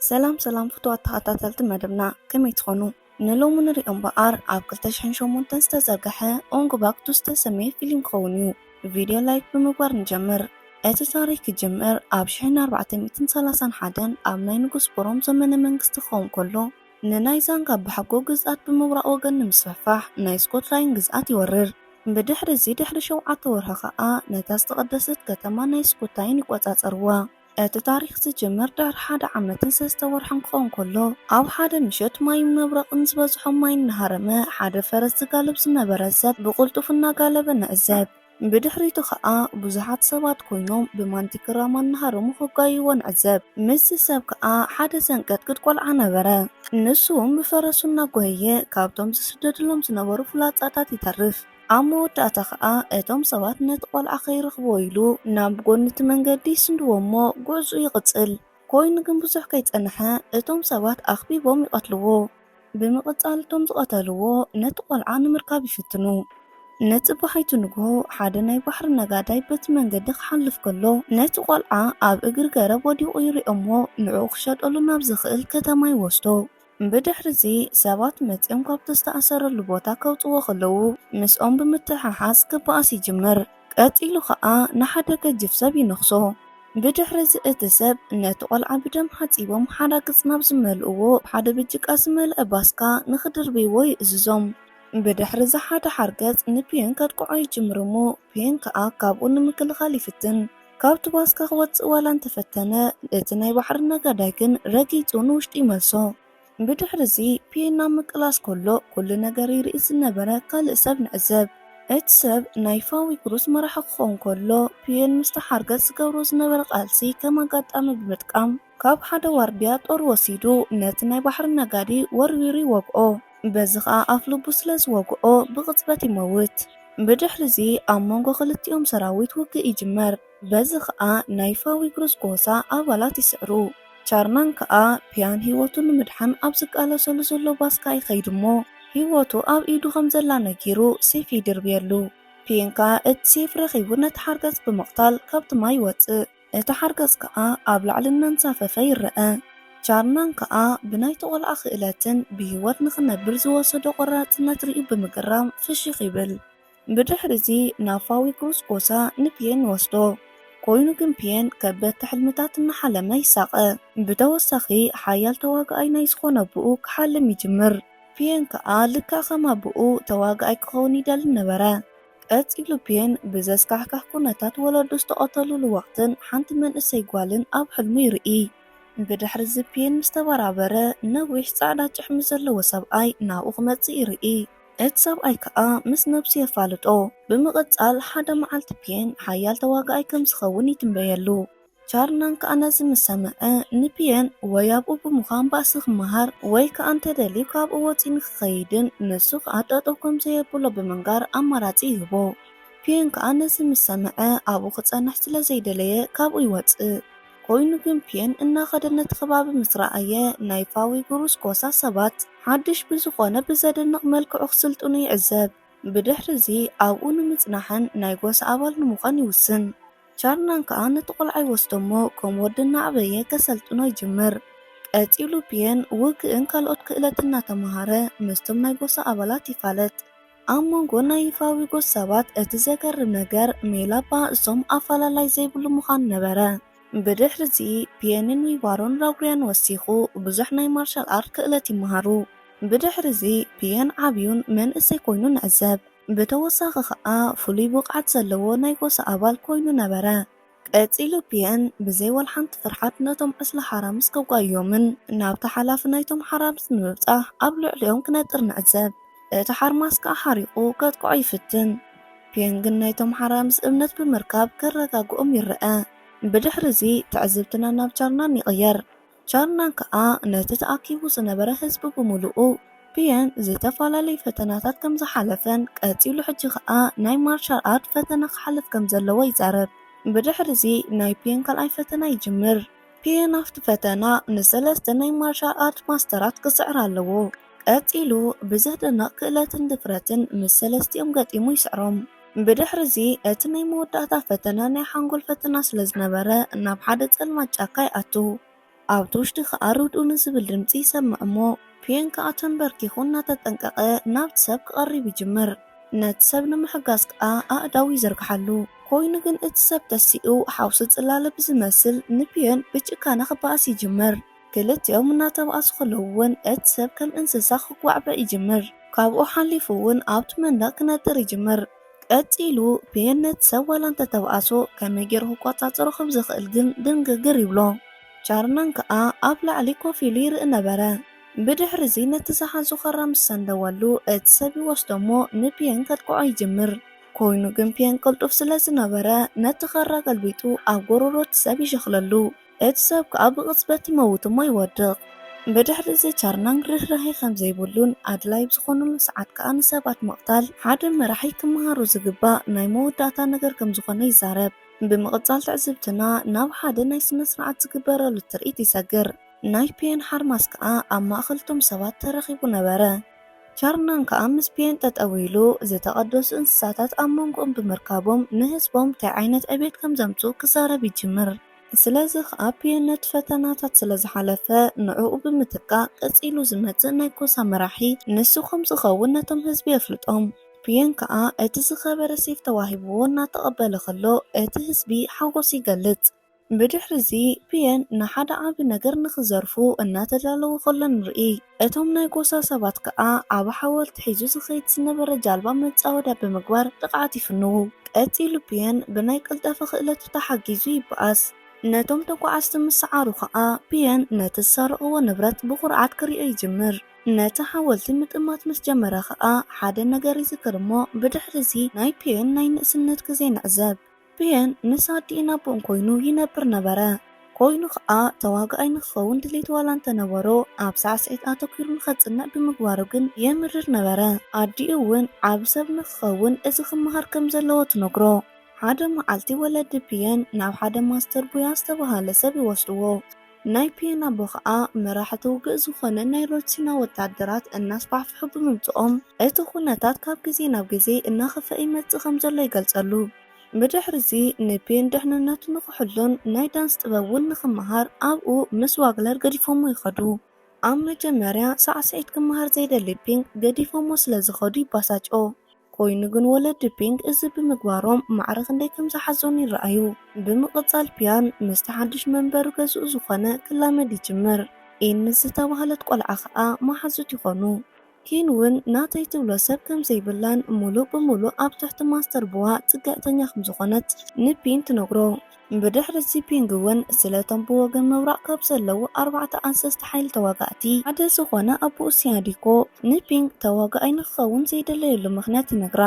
ሰላም ሰላም ፍቱዋት ተኸታተልቲ መደብና፣ ከመይ ትኾኑ? ንሎሚ ንሪኦ እምበኣር ኣብ ክልተ ሽሕን ሸሞንተን ዝተዘርግሐ ኦንግ ባክ ቱ ዝተሰመየ ፊልም ክኸውን እዩ። ቪድዮ ላይክ ብምግባር ንጀምር። እቲ ታሪኽ ክጅምር ኣብ ሽሕን ኣርባዕተ ሚእትን ሰላሳን ሓደን ኣብ ናይ ንጉስ ቦሮም ዘመነ መንግስቲ ክኸውን ከሎ፣ ንናይ ዛንጋ ኣባሓጎ ግዝኣት ብምውራቕ ወገን ንምስፍሕፋሕ ናይ ስኮትላይን ግዝኣት ይወርር። ብድሕሪ እዚ ድሕሪ ሸውዓተ ወርሒ ኸኣ ነታ ዝተቐደሰት ከተማ ናይ ስኮታይን ይቆጻጸርዋ። እቲ ታሪኽ ዝጅምር ድሕሪ ሓደ ዓመትን ሰለስተ ወርሕን ክኸውን ከሎ፣ ኣብ ሓደ ምሸት ማይን መብረቕን ዝበዝሖ ማይ እናሃረመ ሓደ ፈረስ ዝጋልብ ዝነበረ ሰብ ብቕልጡፍ እናጋለበ ንዕዘብ። ብድሕሪቱ ኸኣ ብዙሓት ሰባት ኮይኖም ብማንቲክ ራማ እናሃረሙ ክጓይዎ ንዕዘብ። ምስዚ ሰብ ከኣ ሓደ ዘንቀጥቅጥ ቆልዓ ነበረ። ንሱ እውን ብፈረሱ እናጓየየ ካብቶም ዝስደድሎም ዝነበሩ ፍላጻታት ይተርፍ። ኣብ መወዳእታ ኸኣ እቶም ሰባት ነቲ ቆልዓ ከይረኽብዎ ኢሉ ናብ ጎኒ እቲ መንገዲ ይስንድዎ እሞ ጉዕዝኡ ይቕጽል። ኮይኑ ግን ብዙሕ ከይጸንሐ እቶም ሰባት ኣኽቢቦም ይቐትልዎ። ብምቕጻል እቶም ዝቐተልዎ ነቲ ቆልዓ ንምርካብ ይፍትኑ። ንጽባሒቱ ንግሆ ሓደ ናይ ባሕሪ ነጋዳይ በቲ መንገዲ ክሓልፍ ከሎ ነቲ ቆልዓ ኣብ እግሪ ገረብ ወዲቑ ይሪኦ እሞ ንዕኡ ክሸጠሉ ናብ ዝኽእል ከተማ ይወስዶ። ብድሕሪ እዚ ሰባት መጺኦም ካብቲ ዝተኣሰረሉ ቦታ ከውጽዎ ከለዉ ምስኦም ብምትሕሓዝ ክበኣስ ይጅምር። ቀጺሉ ኸኣ ንሓደ ገጅፍ ሰብ ይነኽሶ። ብድሕሪ እዚ እቲ ሰብ ነቲ ቆልዓ ብደም ሓጺቦም ሓዳግጽ ናብ ዝመልእዎ ሓደ ብጭቃ ዝመልአ ባስካ ንኽድርብይዎ ይእዝዞም። ብድሕሪ እዚ ሓደ ሓርገጽ ንፒየን ከጥቅዖ ይጅምር እሞ ፒየን ከኣ ካብኡ ንምክልኻል ይፍትን። ካብቲ ባስካ ክወጽእ ዋላ እንተፈተነ እቲ ናይ ባሕሪ ነጋዳይ ግን ረጊጹ ንውሽጢ ይመልሶ። ብድሕሪ እዚ ፒየን ናብ ምቅላስ ከሎ ኩሉ ነገር ይርኢ ዝነበረ ካልእ ሰብ ንዕዘብ። እቲ ሰብ ናይ ፋዊ ግሩስ መራሒ ክኸውን ከሎ ፒየን ምስቲ ሓርገጽ ዝገብሮ ዝነበረ ቃልሲ ከም ኣጋጣሚ ብምጥቃም ካብ ሓደ ዋርድያ ጦር ወሲዱ ነቲ ናይ ባሕሪ ነጋዲ ወርዊሩ ይወግኦ። በዚ ኸኣ ኣፍ ልቡ ስለ ዝወግኦ ብቕጽበት ይመውት። ብድሕሪ እዚ ኣብ መንጎ ክልቲኦም ሰራዊት ውግእ ይጅመር። በዚ ኸኣ ናይ ፋዊ ግሩስ ጎሳ ኣባላት ይስዕሩ። ቻርናን ከኣ ፒያን ህይወቱ ንምድሓን ኣብ ዝቃለሰሉ ዘሎ ባስካ ይኸይድ እሞ ህይወቱ ኣብ ኢዱ ከም ዘላ ነጊሩ ሴፍ ይድርብየሉ። ፒየን ከኣ እቲ ሴፍ ረኺቡ ነቲ ሓርገጽ ብምቕታል ካብቲ ማይ ይወጽእ። እቲ ሓርገጽ ከኣ ኣብ ላዕሊ እናንሳፈፈ ይረአ። ቻርናን ከኣ ብናይቲ ቆልዓ ክእለትን ብህይወት ንኽነብር ዝወሰዶ ቆራጽነት ርእዩ ብምግራም ፍሽኽ ይብል። ብድሕሪ እዚ ናብ ፋዊ ግሩስ ጎሳ ንፒየን ይወስዶ። ኮይኑ ግን ፒየን ከበድቲ ሕልምታት እናሓለመ ይሳቐ። ብተወሳኺ ሓያል ተዋጋኣይ ናይ ዝኾነ ኣቦኡ ክሓልም ይጅምር። ፒየን ከኣ ልክዕ ከም ኣቦኡ ተዋጋኣይ ክኸውን ይደሊ ነበረ። ቀጺሉ ፒየን ብዘስካሕክሕ ኩነታት ወለዱ ዝተቐተሉሉ ወቕትን ሓንቲ መንእሰይ ጓልን ኣብ ሕልሙ ይርኢ። ብድሕሪ እዚ ፒየን ምስ ተበራበረ ነዊሕ ጻዕዳ ጭሕሚ ዘለዎ ሰብኣይ ናብኡ ክመጽእ ይርኢ። እቲ ሰብኣይ ከኣ ምስ ነብሱ የፋልጦ። ብምቕጻል ሓደ መዓልቲ ፒየን ሓያል ተዋጋኣይ ከም ዝኸውን ይትንበየሉ። ቻርናን ከኣ ነዚ ምስ ሰምዐ ንፒየን ወይ ኣብኡ ብምዃን ባእሲ ክመሃር ወይ ከኣ እንተደልዩ ካብኡ ወጺኡ ንክኸይድን ንሱ ከኣ ጠጠው ከም ዘየብሎ ብምንጋር ኣማራጺ ይህቦ። ፒየን ከኣ ነዚ ምስ ሰምዐ ኣብኡ ክጸንሕ ስለ ዘይደለየ ካብኡ ይወጽእ። ኮይኑ ግን ፒየን እናኸደ ነቲ ከባቢ ምስ ረኣየ ናይ ፋዊ ግሩስ ጎሳ ሰባት ሓድሽ ብዝኾነ ብዘደንቕ መልክዑ ክስልጥኑ ይዕዘብ። ብድሕሪ እዚ ኣብኡ ንምጽናሕን ናይ ጎሳ ኣባል ንምዃን ይውስን። ቻርናን ከኣ ነቲ ቆልዓ ይወስዶ እሞ ከም ወዲ እናዕበየ ከሰልጥኖ ይጅምር። ቀጺሉ ፒየን ውግእን ካልኦት ክእለት እናተመሃረ ምስቶም ናይ ጎሳ ኣባላት ይፋለጥ። ኣብ መንጎ ናይ ፋዊ ጎሳ ሰባት እቲ ዘገርም ነገር ሜላ ኣበሃህዝኦም ኣፈላላይ ዘይብሉ ምዃኑ ነበረ። ብድሕሪ እዚ ፒየንን ዊባሮን ራጉርያን ወሲኹ ብዙሕ ናይ ማርሻል ኣርት ክእለት ይመሃሩ። ብድሕሪ እዚ ፒየን ዓብዩን መንእሰይ ኮይኑ ንዕዘብ። ብተወሳኺ ኸኣ ፍሉይ ብቕዓት ዘለዎ ናይ ጎሳ ኣባል ኮይኑ ነበረ። ቀጺሉ ፒየን ብዘይ ዋላ ሓንቲ ፍርሓት ነቶም ዕስለ ሓራምዝ ከጓይዮምን ናብቲ ሓላፊ ናይቶም ሓራምዝ ንምብጻሕ ኣብ ልዕሊኦም ክነጥር ንዕዘብ። እቲ ሓርማዝ ከኣ ሓሪቑ ከጥቅዖ ይፍትን። ፒየን ግን ናይቶም ሓራምዝ እምነት ብምርካብ ከረጋግኦም ይረኣ። ብድሕሪ እዚ ትዕዝብትና ናብ ቻርናን ይቕየር። ቻርናን ከኣ ነቲ ተኣኪቡ ዝነበረ ህዝቢ ብምሉኡ ፒየን ዝተፈላለዩ ፈተናታት ከም ዝሓለፈን ቀጺሉ ሕጂ ከኣ ናይ ማርሻል ኣርት ፈተና ክሓልፍ ከም ዘለዎ ይዛረብ። ብድሕሪ እዚ ናይ ፒየን ካልኣይ ፈተና ይጅምር። ፒየን ኣብቲ ፈተና ንሰለስተ ናይ ማርሻል ኣርት ማስተራት ክስዕር ኣለዎ። ቀጺሉ ብዘደንቕ ክእለትን ድፍረትን ምስ ሰለስቲኦም ገጢሙ ይስዕሮም። ብድሕሪ እዚ እቲ ናይ መወዳእታ ፈተና ናይ ሓንጎል ፈተና ስለ ዝነበረ ናብ ሓደ ጸልማት ጫካ ይኣቱ። ኣብቲ ውሽጢ ከኣ ርድኡ ንዝብል ድምጺ ይሰምዕ እሞ፣ ፒየን ከኣ ተንበርኪኹ እናተጠንቀቐ ናብቲ ሰብ ክቐርብ ይጅምር። ነቲ ሰብ ንምሕጋዝ ከኣ ኣእዳው ይዝርግሓሉ። ኮይኑ ግን እቲ ሰብ ተሲኡ ሓውሲ ጽላለ ብዝመስል ንፒየን ብጭካነ ክበኣስ ይጅምር። ክልቲኦም እናተባኣሱ ከለዉ እውን እቲ ሰብ ከም እንስሳ ክጓዕበ ይጅምር። ካብኡ ሓሊፉ እውን ኣብቲ መንደቕ ክነጥር ይጅምር። ቀጺሉ ፒየን ነቲ ሰብ ዋላ እንተተባኣሶ ከመይ ገይሩ ክቆጻጸሮ ከም ዝኽእል ግን ድንግርግር ይብሎ። ቻርናን ከኣ ኣብ ላዕሊ ኮፍ ኢሉ ይርኢ ነበረ። ብድሕሪ እዚ ነቲ ዝሓዞ ካራ ምስ ሰንደወሉ እቲ ሰብ ይወስዶ እሞ ንፒየን ከጥቅዖ ይጅምር። ኮይኑ ግን ፒየን ቅልጡፍ ስለ ዝነበረ ነቲ ካራ ገልቢጡ ኣብ ጎረሮ እቲ ሰብ ይሸኽለሉ። እቲ ሰብ ከኣ ብቕጽበት ይመውት እሞ ይወድቕ። ብድሕሪ እዚ ቻርናንግ ርህራሄ ከም ዘይብሉን ኣድላይ ብዝኾነሉ ሰዓት ከኣ ንሰባት ምቕታል ሓደ መራሒ ክመሃሮ ዝግባእ ናይ መወዳእታ ነገር ከም ዝኾነ ይዛረብ። ብምቕጻል ትዕዝብትና ናብ ሓደ ናይ ስነ ስርዓት ዝግበረሉ ትርኢት ይሰግር። ናይ ፒየን ሓርማስ ከኣ ኣብ ማእከል እቶም ሰባት ተረኺቡ ነበረ። ቻርናን ከኣ ምስ ፒየን ጠጠው ኢሉ፣ ዝተቐደሱ እንስሳታት ኣብ መንጎኦም ብምርካቦም ንህዝቦም እንታይ ዓይነት ዕቤት ከም ዘምጽኡ ክዛረብ ይጅምር። ስለዚ ከኣ ፒየን ነቲ ፈተናታት ስለ ዝሓለፈ፣ ንዕኡ ብምትካእ ቀጺሉ ዝመጽእ ናይ ጎሳ መራሒ ንሱ ከም ዝኸውን ነቶም ህዝቢ የፍልጦም። ፒየን ከኣ እቲ ዝኸበረ ሴፍ ተዋሂብዎ እናተቐበለ ከሎ፣ እቲ ህዝቢ ሓጎስ ይገልጽ። ብድሕሪ እዚ ፒየን ንሓደ ዓቢ ነገር ንኽዘርፉ እናተዳለዉ ከሎ ንርኢ። እቶም ናይ ጎሳ ሰባት ከኣ ዓቢ ሓወልቲ ሒዙ ዝኸይድ ዝነበረ ጃልባ መጻወድያ ብምግባር ጥቕዓት ይፍንዉ። ቀጺሉ ፒየን ብናይ ቅልጠፈ ክእለቱ ተሓጊዙ ይበኣስ። ነቶም ተጓዓዝቲ ምስ ሰዓሩ ከኣ ፒየን ነቲ ዝሰረቕዎ ንብረት ብኹርዓት ክርእዮ ይጅምር። ነቲ ሓወልቲ ምጥማት ምስ ጀመረ ከኣ ሓደ ነገር ይዝክር እሞ ብድሕሪ እዚ ናይ ፒየን ናይ ንእስነት ግዜ ንዕዘብ። ፒየን ምስ ኣዲኡን ኣቦኡን ኮይኑ ይነብር ነበረ። ኮይኑ ከኣ ተዋጋኣይ ንክኸውን ድሌት ዋላ እንተነበሮ ኣብ ሳዕስዒት ኣተኲሩ ንኸጽንዕ ብምግባሩ ግን የምርር ነበረ። ኣዲኡ እውን ዓቢ ሰብ ንክኸውን እዚ ክመሃር ከም ዘለዎ ትነግሮ። ሓደ መዓልቲ ወለዲ ፒየን ናብ ሓደ ማስተር ቡያ ዝተባህለ ሰብ ይወስድዎ። ናይ ፒየን ኣቦ ከኣ መራሕቲ ውግእ ዝኾነ ናይ ሮሲና ወታደራት እናስፋሕፍሑ ብምምጽኦም እቲ ኩነታት ካብ ግዜ ናብ ግዜ እናኸፍአ ይመጽእ ከም ዘሎ ይገልጸሉ። ብድሕሪ እዚ ንፒየን ድሕንነቱ ንኽሕሉን ናይ ዳንስ ጥበብ እውን ንኽመሃር ኣብኡ ምስ ዋግለር ገዲፎሞ ይኸዱ። ኣብ መጀመርያ ሳዕስዒት ክመሃር ዘይደሊ ፒንግ ገዲፎሞ ስለ ዝኸዱ ይባሳጭኦ። ኮይኑ ግን ወለዲ ፒንግ እዚ ብምግባሮም ማዕረ ክንደይ ከም ዝሓዘኑ ይረኣዩ። ብምቕጻል ፒየን ምስቲ ሓድሽ መንበሪ ገዝኡ ዝኾነ ክላመድ ይጅምር። ኢን ምስ ዝተባህለት ቆልዓ ከኣ መሓዙት ይኾኑ። ኪን እውን ናተይ ትብሎ ሰብ ከም ዘይብላን ሙሉእ ብሙሉእ ኣብ ትሕቲ ማስተር ቡዋ ጽግዕተኛ ከም ዝኾነት ንፒን ትነግሮ። ብድሕሪ እዚ ፒንግ እውን ስለቶም ብወገን ምብራቕ ካብ ዘለዉ ኣርባዕተ ኣዘዝቲ ሓይሊ ተዋጋእቲ ሓደ ዝኾነ ኣቦኡ ሲያዲኮ ንፒንግ ተዋጋኣይ ንክኸውን ዘይደለየሉ ምኽንያት ይነግራ።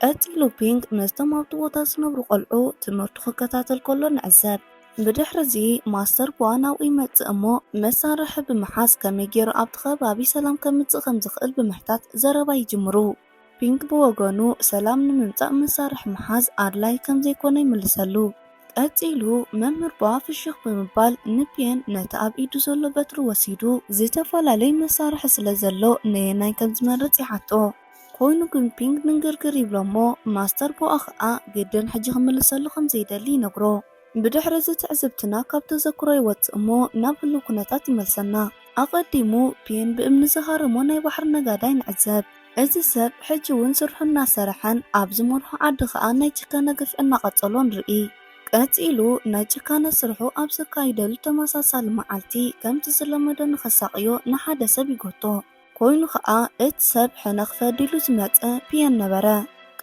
ቀጺሉ ፒንግ ምስቶም ኣብቲ ቦታ ዝነብሩ ቆልዑ ትምህርቱ ክከታተል ከሎ ንዕዘብ። ብድሕሪ እዚ ማስተር ቡዋ ናብኡ ይመጽእ እሞ መሳርሒ ብምሓዝ ከመይ ገይሩ ኣብቲ ከባቢ ሰላም ከምጽእ ከም ዝኽእል ብምሕታት ዘረባ ይጅምሩ። ፒንግ ብወገኑ ሰላም ንምምጻእ መሳርሒ ምሓዝ ኣድላይ ከም ዘይኮነ ይምልሰሉ። ቀጺሉ መምህር ቡዋ ፍሽኽ ብምባል ንፒየን ነቲ ኣብ ኢዱ ዘሎ በትሪ ወሲዱ ዝተፈላለዩ መሳርሒ ስለ ዘሎ ነየናይ ከም ዝመርጽ ይሓቶ። ኮይኑ ግን ፒንግ ድንግርግር ይብሎ እሞ ማስተር ቡዋ ከኣ ግድን ሕጂ ክምልሰሉ ከም ዘይደሊ ይነግሮ። ብድሕሪ እዚ ትዕዝብትና ካብ ተዘክሮ ይወጽእ እሞ ናብ ህሉው ኩነታት ይመልሰና። ኣቐዲሙ ፒየን ብእምኒ ዝሃረሞ ናይ ባሕሪ ነጋዳይ ንዕዘብ። እዚ ሰብ ሕጂ እውን ስርሑ እናሰርሐን ኣብ ዝመርሖ ዓዲ ከኣ ናይ ጭካነ ግፍዒ እናቐጸሎ ንርኢ። ቀጺሉ ናይ ጭካነ ስርሑ ኣብ ዘካይደሉ ተመሳሳሊ መዓልቲ ከምቲ ዝለመዶ ንኸሳቕዮ ንሓደ ሰብ ይጎቶ። ኮይኑ ኸኣ እቲ ሰብ ሕነ ክፈዲ ኢሉ ዝመጸ ፒየን ነበረ።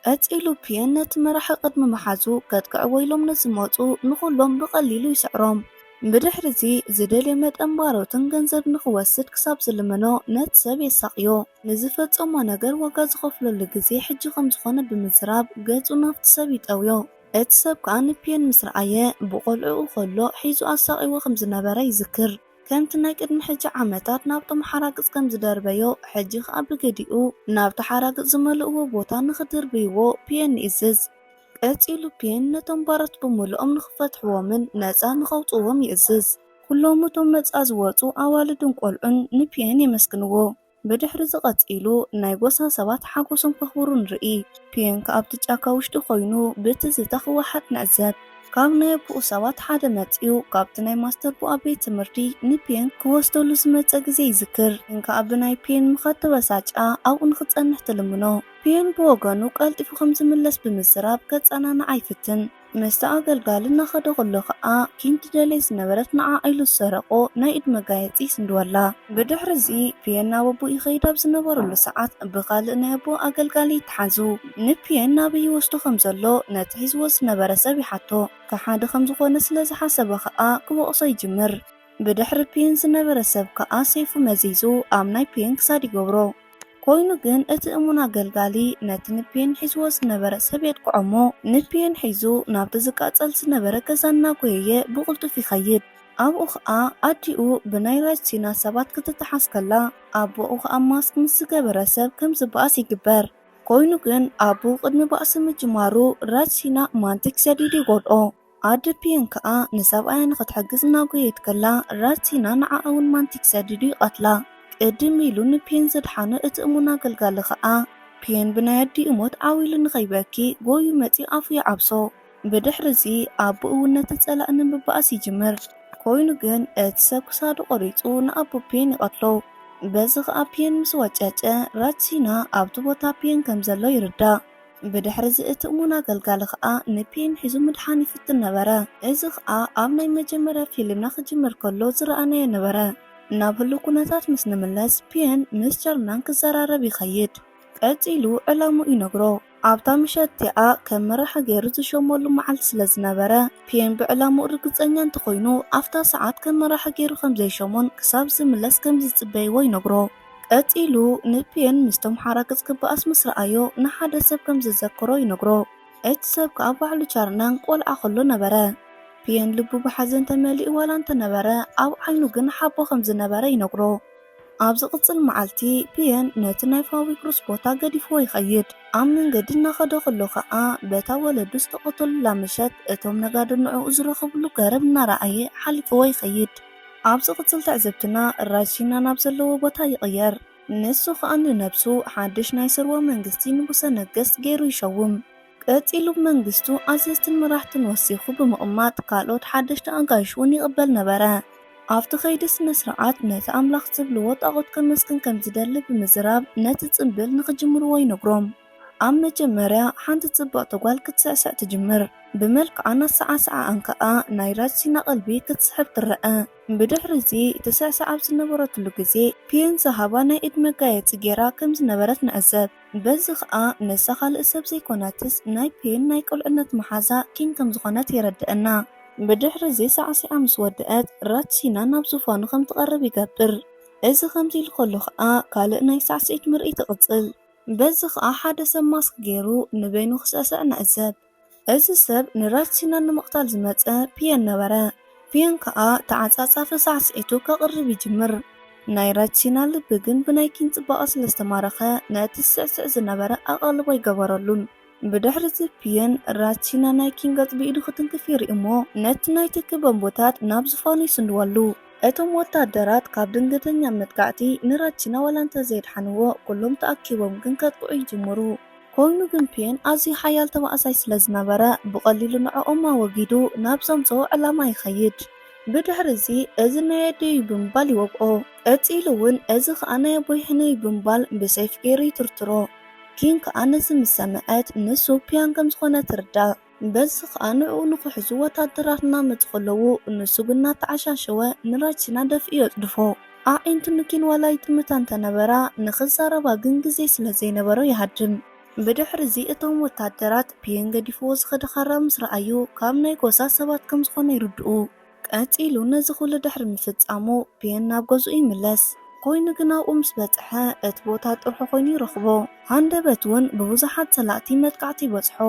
ቀጺሉ ፒየን ነቲ መራሒ ቅድሚ ምሓዙ ከጥቅዕዎ ኢሎም ንዝመጹ ንኹሎም ብቐሊሉ ይስዕሮም። ብድሕሪ እዚ ዝደልዮ መጠን ባሮትን ገንዘብ ንኽወስድ ክሳብ ዝልምኖ ነቲ ሰብ የሳቕዮ። ንዝፈጸሞ ነገር ዋጋ ዝኸፍለሉ ግዜ ሕጂ ከም ዝኾነ ብምዝራብ ገጹ ናብቲ ሰብ ይጠውዮ። እቲ ሰብ ከኣ ንፒየን ምስ ረኣየ ብቖልዕኡ ከሎ ሒዙ ኣሳቒዎ ከም ዝነበረ ይዝክር። ከምቲ ናይ ቅድሚ ሕጂ ዓመታት ናብቶም ሓራግጽ ከም ዝደርበዮ፣ ሕጂ ኸኣ ብገዲኡ ናብቲ ሓራግጽ ዝመልእዎ ቦታ ንኽድርብይዎ ፒየን ይእዝዝ። ቀጺሉ ፒየን ነቶም ባሮት ብምሉኦም ንኽፈትሕዎምን ነጻ ንኸውጽእዎም ይእዝዝ። ኩሎም እቶም ነጻ ዝወጹ ኣዋልድን ቆልዑን ንፒየን የመስግንዎ። ብድሕሪ እዚ ቀጺሉ ናይ ጎሳ ሰባት ሓጎሶም ከኽብሩ ንርኢ። ፒየን ከኣ ኣብቲ ጫካ ውሽጢ ኮይኑ ብትዝታ ክወሓጥ ንዕዘብ። ካብ ናይ ኣቦኡ ሰባት ሓደ መጺኡ ካብቲ ናይ ማስተር ቦኣ ቤት ትምህርቲ ንፒየን ክወስደሉ ዝመጸ ግዜ ይዝክር። ፒየን ከኣ ብናይ ፒየን ምኻድ ተበሳጭኣ ኣብኡ ንኽጸንሕ ትልምኖ። ፒየን ብወገኑ ቀልጢፉ ከም ዝምለስ ብምዝራብ ከጸናንዓ ይፍትን። ምስቲ ኣገልጋሊ እናኸደ ከሎ ከኣ ኪን ትደልየ ዝነበረት ንዓ ኢሉ ዝሰረቆ ናይ ኢድ መጋየጺ ይስንድወላ። ብድሕሪ እዚ ፒየን ናብ ኣቦኡ ይኸይድ ኣብ ዝነበረሉ ሰዓት ብኻልእ ናይ ኣቦኡ ኣገልጋሊ ይተሓዙ። ንፒየን ናበይ ይወስዶ ከም ዘሎ ነቲ ሒዝዎ ዝነበረ ሰብ ይሓቶ። ከሓዲ ከም ዝኾነ ስለ ዝሓሰበ ከኣ ክወቕሶ ይጅምር። ብድሕሪ ፒየን ዝነበረ ሰብ ከኣ ሰይፉ መዚዙ ኣብ ናይ ፒየን ክሳድ ይገብሮ። ኮይኑ ግን እቲ እሙን ኣገልጋሊ ነቲ ንፒየን ሒዝዎ ዝነበረ ሰብ የጥቅዖ እሞ ንፒየን ሒዙ ናብቲ ዝቃጸል ዝነበረ ገዛ እናጎየየ ብቕልጡፍ ይኸይድ። ኣብኡ ኸኣ ኣዲኡ ብናይ ራጅሲና ሰባት ክትተሓዝ ከላ ኣቦኡ ኸኣ ማስክ ምስ ዝገበረ ሰብ ከም ዝበኣስ ይግበር። ኮይኑ ግን ኣቦኡ ቅድሚ ባእሲ ምጅማሩ ራጅሲና ማንቲክ ሰዲዱ ይጎድኦ። ኣደ ፒየን ከኣ ንሰብኣያ ንኽትሕግዝ እናጎየየት ከላ ራጅሲና ንዓኣ እውን ማንቲክ ሰዲዱ ይቐትላ። ቅድም ኢሉ ንፒየን ዘድሓነ እቲ እሙን ኣገልጋሊ ኸኣ ፒየን ብናይ ኣዲኡ ሞት ዓው ኢሉ ንኸይበኪ ጎዩ መጺኡ ኣፉ ይዓብሶ። ብድሕሪ እዚ ኣቦኡ እውን ነቲ ጸላኢ ንምብኣስ ይጅምር። ኮይኑ ግን እቲ ሰብ ክሳዱ ቆሪጹ ንኣቦ ፒየን ይቐትሎ። በዚ ኸኣ ፒየን ምስ ወጨጨ ራጅሲና ኣብቲ ቦታ ፒየን ከም ዘሎ ይርዳእ። ብድሕሪ እዚ እቲ እሙን ኣገልጋሊ ኸኣ ንፒየን ሒዙ ምድሓን ይፍትን ነበረ። እዚ ኸኣ ኣብ ናይ መጀመርያ ፊልምና ክጅምር ከሎ ዝረኣናዮ ነበረ። ናብ ህሉው ኩነታት ምስ ንምለስ ፒየን ምስ ቸርናን ክዘራረብ ይኸይድ። ቀጺሉ ዕላምኡ ይነግሮ። ኣብታ ምሸት እቲኣ ከም መራሒ ገይሩ ዝሸመሉ መዓልቲ ስለ ዝነበረ ፒየን ብዕላምኡ ርግጸኛ እንተኾይኑ ኣብታ ሰዓት ከም መራሒ ገይሩ ከም ዘይሸሞን ክሳብ ዝምለስ ከም ዝጽበይዎ ይነግሮ። ቀጺሉ ንፒየን ምስቶም ሓራግጽ ክበኣስ ምስ ረኣዮ ንሓደ ሰብ ከም ዘዘክሮ ይነግሮ። እቲ ሰብ ከኣ ባዕሉ ቻርናን ቆልዓ ከሎ ነበረ። ፒየን ልቡ ብሓዘን ተመሊኡ ዋላ እንተነበረ ኣብ ዓይኑ ግን ሓቦ ከም ዝነበረ ይነግሮ። ኣብ ዝቕጽል መዓልቲ ፒየን ነቲ ናይ ፋዊ ክሩስ ቦታ ገዲፍዎ ይኸይድ። ኣብ መንገዲ እናኸደ ከሎ ከኣ በታ ወለዱ ዝተቐተሉላ ምሸት እቶም ነጋዶ ንዕኡ ዝረኸብሉ ገረብ እናረኣየ ሓሊፍዎ ይኸይድ። ኣብ ዝቕጽል ትዕዝብትና ራጅሲና ናብ ዘለዎ ቦታ ይቕየር። ንሱ ኸኣ ንነብሱ ሓድሽ ናይ ስርወ መንግስቲ ንጉሰ ነገስት ገይሩ ይሸውም። ቀጺሉ ብመንግስቱ ኣዘዝትን መራሕትን ወሲኹ ብምቕማጥ ካልኦት ሓደሽቲ ኣጋይሽ እውን ይቕበል ነበረ። ኣብቲ ኸይዲ ስነ ስርዓት ነቲ ኣምላኽ ዝብልዎ ጣዖት ከመስግን ከም ዝደሊ ብምዝራብ ነቲ ጽምብል ንኽጅምርዎ ይነግሮም። ኣብ መጀመርያ ሓንቲ ጽብቕቲ ጓል ክትስዕስዕ ትጅምር። ብመልክዓ እናሰዓሰዓ እንከኣ ናይ ራጅሲና ቀልቢ ክትስሕብ ትረአ። ብድሕሪ እዚ ትስዕስዕ ኣብ ዝነበረትሉ ግዜ ፒየን ዝሃባ ናይ ኢድ መጋየጺ ገይራ ከም ዝነበረት ንዕዘብ። በዚ ኸኣ ንሳ ካልእ ሰብ ዘይኮነትስ ናይ ፒየን ናይ ቁልዕነት መሓዛ ኪን ከም ዝኾነት የረድአና። ብድሕሪ እዚ ሳዕሲዓ ምስ ወደአት ራጅሲና ናብ ዙፋኑ ከም ትቐርብ ይገብር። እዚ ከምዚ ኢሉ ከሎ ኸኣ ካልእ ናይ ሳዕስዒት ምርኢት ይቕጽል። በዚ ኸኣ ሓደ ሰብ ማስክ ገይሩ ንበይኑ ክስዕስዕ ንዕዘብ። እዚ ሰብ ንራጅሲና ንምቕታል ዝመጸ ፒየን ነበረ። ፒየን ከኣ ተዓጻጻፊ ሳዕስዒቱ ከቕርብ ይጅምር። ናይ ራጅሲና ልቢ ግን ብናይ ኪን ጽባቐ ስለ ዝተማረኸ ነቲ ዝስዕስዕ ዝነበረ ኣቓልቦ ኣይገበረሉን። ብድሕሪ እዚ ፒየን ራጅሲና ናይ ኪን ገጽ ብኢዱ ክትንክፍ ይርኢ እሞ ነቲ ናይ ትኪ ቦምቦታት ናብ ዝፋኑ ይስንድወሉ። እቶም ወታደራት ካብ ድንገተኛ መጥቃዕቲ ንራቺና ዋላ እንተ ዘየድሓንዎ፣ ኩሎም ተኣኪቦም ግን ከጥቅዑ ይጅምሩ። ኮይኑ ግን ፒየን ኣዝዩ ሓያል ተባእሳይ ስለ ዝነበረ፣ ብቐሊሉ ንዕኦም ኣወጊዱ ናብ ዘምጽኦ ዕላማ ይኸይድ። ብድሕሪ እዚ፣ እዚ ናይ ኣደይ እዩ ብምባል ይወግኦ። ቀጺሉ እውን፣ እዚ ኸኣ ናይ ኣቦይ ሕነ እዩ ብምባል ብሰይፍ ገይሩ ይትርትሮ። ኪን ከኣ ነዚ ምስ ሰምዐት፣ ንሱ ፒየን ከም ዝኾነ ትርዳእ። በዚ ኸኣ ንዕኡ ንኽሕዙ ወታደራት እናመጹ ከለዉ፣ ንሱ ግን እናተዓሻሸወ ንራቺና ደፊኡ የጽድፎ። ኣዒንቱ ንኪን ዋላ ይጥምታ እንተነበራ፣ ንኽዛረባ ግን ግዜ ስለ ዘይነበሮ ይሃድም። ብድሕሪ እዚ እቶም ወታደራት ፒየን ገዲፍዎ ዝኸደ ኻራ ምስ ረኣዩ፣ ካብ ናይ ጎሳ ሰባት ከም ዝኾነ ይርድኡ። ቀጺሉ ነዚ ኹሉ ድሕሪ ምፍጻሙ፣ ፒየን ናብ ገዝኡ ይምለስ። ኮይኑ ግን ኣብኡ ምስ በጽሐ፣ እቲ ቦታ ጥርሑ ኮይኑ ይረኽቦ። ሃንደበት እውን ብብዙሓት ጸላእቲ መጥቃዕቲ ይበጽሖ።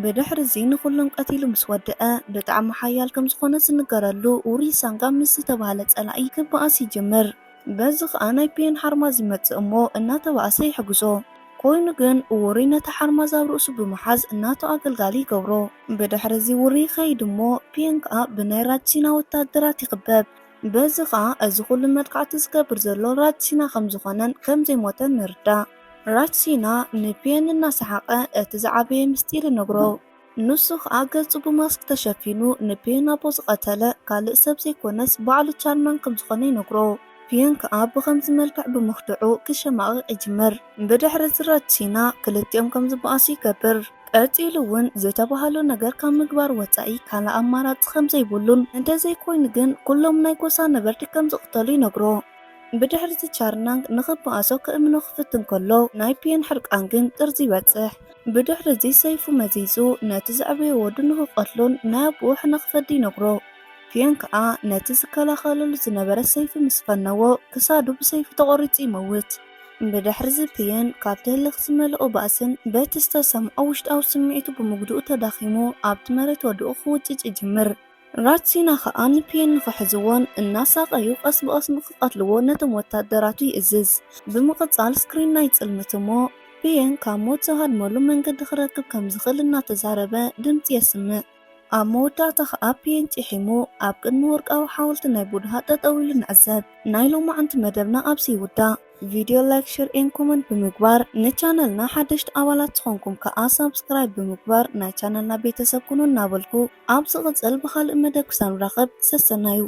ብድሕሪ እዚ ንኹሎም ቀቲሉ ምስ ወደአ፣ ብጣዕሚ ሓያል ከም ዝኾነ ዝንገረሉ ውሪ ሳንጋ ምስ ዝተባህለ ጸላኢ ክበኣስ ይጅምር። በዚ ኸኣ ናይ ፒየን ሓርማዝ ይመጽእ እሞ እናተባእሰ ይሕግዞ። ኮይኑ ግን ውሪ ነቲ ሓርማዝ ኣብ ርእሱ ብምሓዝ ናቱ ኣገልጋሊ ይገብሮ። ብድሕሪ እዚ ውሪ ይኸይድ እሞ ፒየን ከኣ ብናይ ራቺና ወታደራት ይኽበብ። በዚ ኸኣ እዚ ኹሉ መጥቃዕቲ ዝገብር ዘሎ ራቺና ከም ዝኾነን ከም ዘይሞተን ንርዳእ። ራቺና ንፒየን እናሰሓቐ እቲ ዝዓበየ ምስጢር ይነግሮ። ንሱ ኸኣ ገጹ ብማስክ ተሸፊኑ ንፒየን ኣቦ ዝቐተለ ካልእ ሰብ ዘይኮነስ ባዕሉ ቻርናን ከም ዝኾነ ይነግሮ። ፒየን ከኣ ብኸምዚ መልክዕ ብምኽድዑ ክሸማቕቕ ይጅምር። ብድሕሪ እዚ ራትሲና ክልቲኦም ከም ዝበኣሱ ይገብር። ቀጺሉ እውን ዝተባህሎ ነገር ካብ ምግባር ወጻኢ ካልእ ኣማራጺ ከም ዘይብሉን፣ እንተዘይኮይኑ ግን ኩሎም ናይ ጎሳ ነበርቲ ከም ዝቕተሉ ይነግሮ። ብድሕሪ እዚ ቻርናንግ ንኽበኣሶ ክእምኖ ክፍትን ከሎ፣ ናይ ፒየን ሕርቃን ግን ጥርዚ ይበጽሕ። ብድሕሪ እዚ ሰይፉ መዚዙ ነቲ ዘዕበዮ ወዱ ንኽቐትሎን ናይ ኣቦኡ ሕነ ክፈዲ ይነግሮ። ፒየን ከኣ ነቲ ዝከላኸለሉ ዝነበረ ሰይፊ ምስ ፈነዎ፣ ክሳዱ ብሰይፊ ተቖሪጹ ይመውት። ብድሕሪ እዚ ፒየን ካብቲ ህልኽ ዝመልኦ ባእስን በቲ ዝተሰምዖ ውሽጣዊ ስምዒቱ ብምጉድኡ ተዳኺሙ ኣብቲ መሬት ወዲቑ ክውጭጭ ይጅምር። ራትሲና ኸኣ ንፒየን ንኽሕዝዎን እናሳቐዩ ቀስ ብቐስ ንኽቐትልዎ ነቶም ወታደራቱ ይእዝዝ። ብምቕጻል ስክሪን ናይ ጽልምት እሞ ፒየን ካብ ሞት ዝሃድመሉ መንገዲ ክረክብ ከም ዝኽእል እናተዛረበ ድምጺ የስምዕ። ኣብ መወዳእታ ኸኣ ፒየን ጭሒሙ ኣብ ቅድሚ ወርቃዊ ሓወልቲ ናይ ቡድሃ ጠጠው ኢሉ ንዕዘብ። ናይ ሎማዓንቲ መደብና ኣብዚ ይውዳእ። ቪድዮ ላይክ፣ ሸር ኤን ኮመንት ብምግባር ንቻነልና ሓደሽቲ ኣባላት ዝኾንኩም ከኣ ሳብስክራይብ ብምግባር ናይ ቻነልና ቤተሰብ ኩኑ እናበልኩ ኣብ ዝቕጽል ብኻልእ መደብ ክሳብ ንራኸብ ሰሰናዩ።